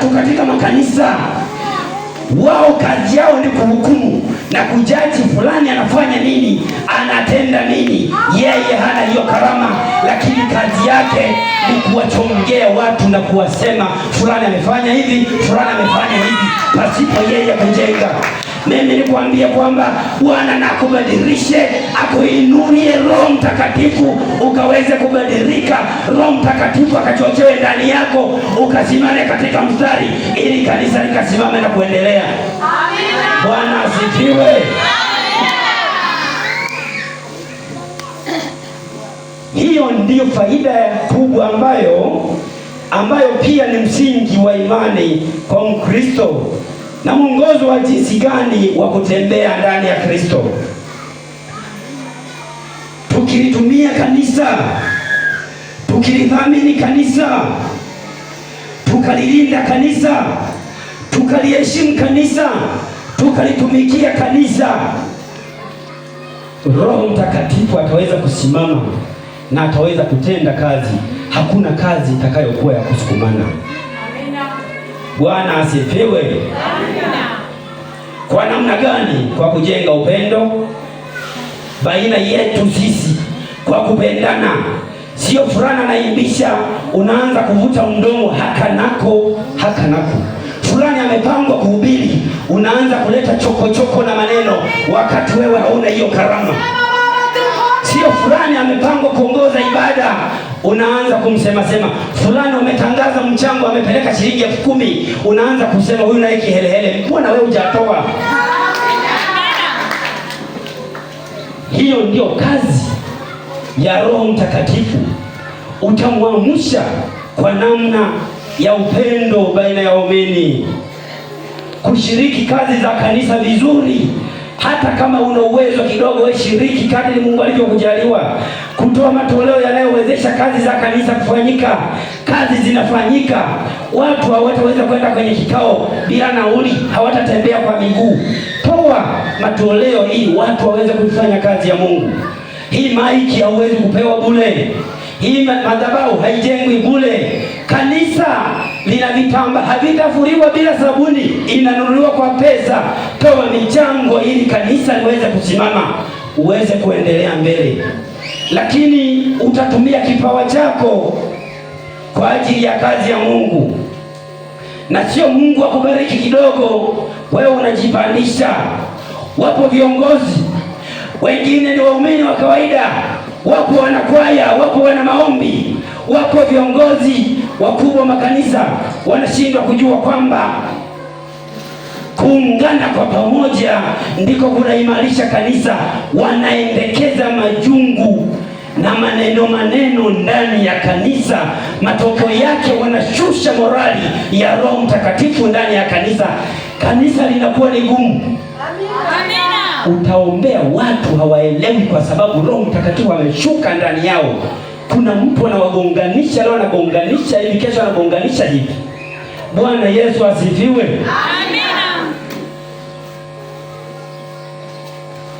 watu katika makanisa wao kazi yao ni kuhukumu na kujaji fulani anafanya nini, anatenda nini. Yeye hana hiyo karama, lakini kazi yake ni kuwachongea watu na kuwasema fulani amefanya hivi, fulani amefanya hivi, pasipo yeye kujenga. Mimi nikwambie kwamba Bwana na akubadilishe, akuinulie Roho Mtakatifu ukaweze kubadilika. Roho Mtakatifu akachochewe ndani yako, ukasimame katika mstari, ili kanisa likasimame na kuendelea. Bwana asifiwe. Hiyo ndiyo faida kubwa ambayo pia ni msingi wa imani kwa Mkristo na mwongozo wa jinsi gani wa kutembea ndani ya Kristo. Tukilitumia kanisa, tukilithamini kanisa, tukalilinda kanisa, tukaliheshimu kanisa, tukalitumikia kanisa, Roho Mtakatifu ataweza kusimama na ataweza kutenda kazi. Hakuna kazi itakayokuwa ya kusukumana. Bwana asifiwe. Amina. Kwa namna gani? Kwa kujenga upendo baina yetu sisi, kwa kupendana. Sio fulana naimbisha, unaanza kuvuta mdomo hakanako hakanako. Fulani amepangwa kuhubiri, unaanza kuleta chokochoko choko na maneno, wakati wewe hauna hiyo karama. Sio fulani amepangwa kuongoza ibada, unaanza kumsema sema fulani. Umetangaza mchango, amepeleka shilingi 10,000, unaanza kusema huyu naye kihelehele, mbona wewe hujatoa? Hiyo ndio kazi ya Roho Mtakatifu. Utamwamsha kwa namna ya upendo baina ya waumini, kushiriki kazi za kanisa vizuri hata kama una uwezo kidogo, wewe shiriki kadri Mungu alivyokujaliwa, kutoa matoleo yanayowezesha kazi za kanisa kufanyika. Kazi zinafanyika, watu hawataweza kwenda kwenye kikao bila nauli, hawatatembea kwa miguu. Toa matoleo ili watu waweze kufanya kazi ya Mungu. Hii maiki hauwezi kupewa bure. Hii madhabahu haijengwi bure. Kanisa lina vitamba havitafuriwa bila sabuni, inanunuliwa kwa pesa. Toa michango ili kanisa liweze kusimama, uweze kuendelea mbele, lakini utatumia kipawa chako kwa ajili ya kazi ya Mungu, na sio Mungu akubariki kidogo, wewe unajipandisha. Wapo viongozi wengine ni waumini wa kawaida, wapo wanakwaya, wapo wana maombi, wapo viongozi wakubwa makanisa wanashindwa kujua kwamba kuungana kwa pamoja ndiko kunaimarisha kanisa. Wanaendekeza majungu na maneno maneno ndani ya kanisa, matokeo yake wanashusha morali ya Roho Mtakatifu ndani ya kanisa. Kanisa linakuwa ni gumu. Amina. Utaombea watu hawaelewi, kwa sababu Roho Mtakatifu ameshuka ndani yao. Kuna mtu anawagonganisha leo, anagonganisha hivi, kesho anagonganisha hivi. Bwana Yesu asifiwe. Amina.